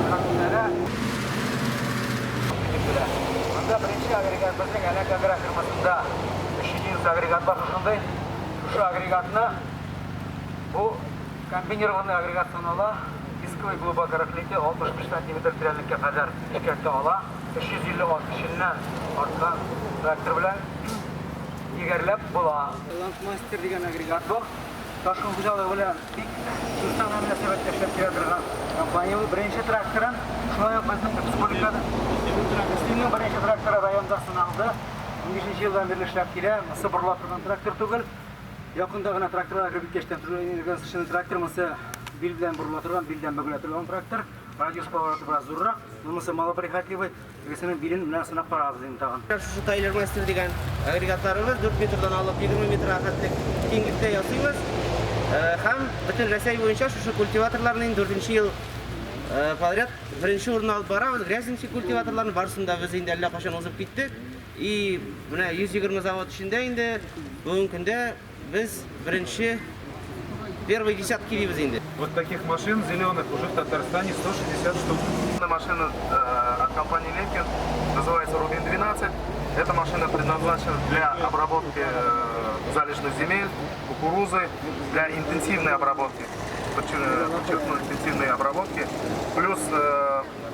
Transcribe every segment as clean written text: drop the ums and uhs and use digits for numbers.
торган күтәрә. Монда беренче агрегат безнең Әләк агрофирмасында 300 агрегат бар шушындый. Шушы агрегатны бу комбинированный агрегат санала. Дисковый глубокорыхлитель 65 сантиметр тирәнлеккә кадәр эшкәртә ала. 350 ат көченнән арткан трактор белән егәрләп була. Ландмастер дигән агрегат бу. Ташкын хуҗалыгы белән бик дустанә мөнәсәбәттә эшләп килә торган компания ул. Беренче тракторын шулай ук безнең республикада Мөслимнең беренче тракторы районда сыналды. 15 елдан бирле эшләп килә. Монысы борыла торган трактор түгел. Якында гына тракторлар кереп киткәчтән төзелгән трактор монысы бил белән борыла торган, билдән бөгелә торган трактор. Радиус повороты бераз зуррак, монысы малоприхотливый. Тегесенең билен менә сынап карабыз инде тагын. Шушы Тайлер Мастер дигән агрегатларыбыз 4 метрдан алып 20 метрга хәтлек киңлектә ясыйбыз. Һәм бөтен Рәсәй буенча шушы культиваторларны инде дүртенче ел подряд беренче урынны алып барабыз. Грязинский культиваторларны барысын да без инде әллә кайчан узып киттек. И менә 120 завод эчендә инде бүгенге көндә без беренче первые десятки дибез инде. Вот таких машин зеленых уже в Татарстане 160 штук. Машина от компании Ленкин называется Рубин-12. Эта машина предназначена для обработки залежных земель, кукурузы, для интенсивной обработки. Подчеркну, интенсивной обработки. Плюс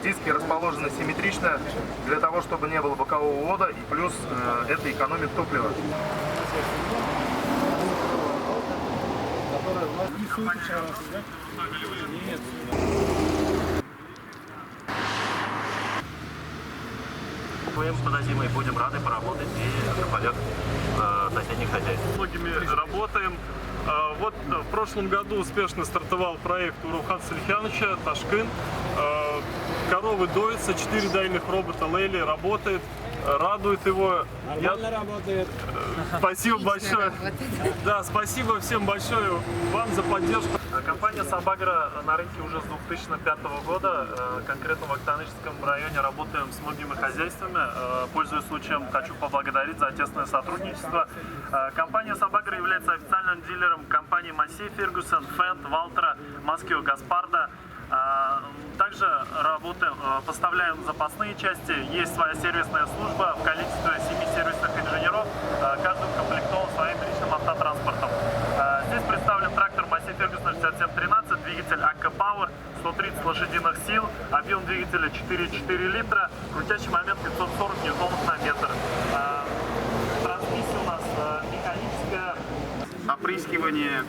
диски расположены симметрично для того, чтобы не было бокового увода, и плюс это экономит топливо. Мы им подадим и будем рады поработать и на полях соседних хозяйств. Многими работаем. Вот в прошлом году успешно стартовал проект у Рухата Сальхяновича «Ташкын». Коровы доятся, 4 доильных робота Лейли работает, радует его. Нормально работает. Спасибо Отлично большое. работает. Да, спасибо всем большое вам за поддержку. Компания Сабагро на рынке уже с 2005 года. Конкретно в Актанышском районе работаем с многими хозяйствами. Пользуясь случаем, хочу поблагодарить за тесное сотрудничество. Компания Сабагро является официальным дилером компании Масси Фергюсон, Фенд, Валтра, Маскио, Гаспарда. Также работаем, поставляем запасные части. Есть своя сервисная служба в количестве 7 сервисных инженеров. Каждый укомплектован своим личным автотранспортом. Здесь представлен трактор Масси Фергюсон 6713, двигатель АК Power, 130 лошадиных сил, объем двигателя 4,4 литра, крутящий момент 540 ньютонов на метр. Трансмиссия у нас механическая. Опрыскивание,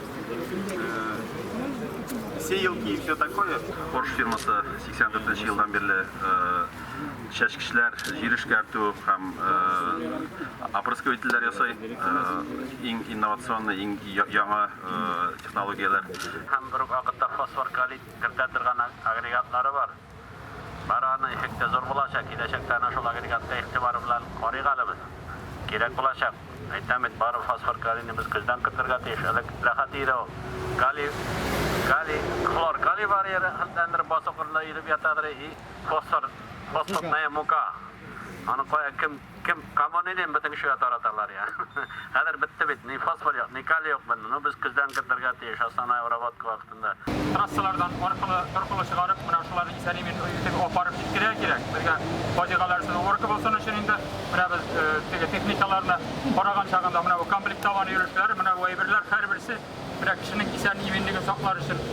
сеялки и все такое. Хорш фирмасы 84 елдан бирле чәчкечләр, җир эшкәртү һәм опрыскивательләр ясый. Иң инновационный, иң яңа технологияләр. Һәм бер үк вакытта фосфор калий кертә торган агрегатлары бар. Бар аны эффекты зур булачак. Киләчәктә әнә шул агрегатка игътибар белән карыйк әле без. Кирәк булачак. Әйтәм бит, бары фосфор калийны без көздән кертергә тиеш. Элек рәхәт иде ул. Калий, калий, хлор, калий бар иде, рәхәтләндереп басу кырында йөреп ятадыр и фосфор, фосфорная мука. Аны кая кем, кем, кому не лень, бөтен кешегә тараталар я. Хәзер бетте бит, ни фосфор юк, ни калий юк бында. Ну без көздән кертергә тиеш, основная обработка вакытында. Трассалардан аркылы, торкылы чыгарып, менә шуларны исән-имин итеп апарып җиткерергә кирәк. Безгә фаҗигаләрсез уборка булсын өчен инде менә без теге техникаларны караган чагында менә бу комплектование йөрешләре, менә бу әйберләр һәрберсе менә кешенең исән-иминлеген саклар өчен.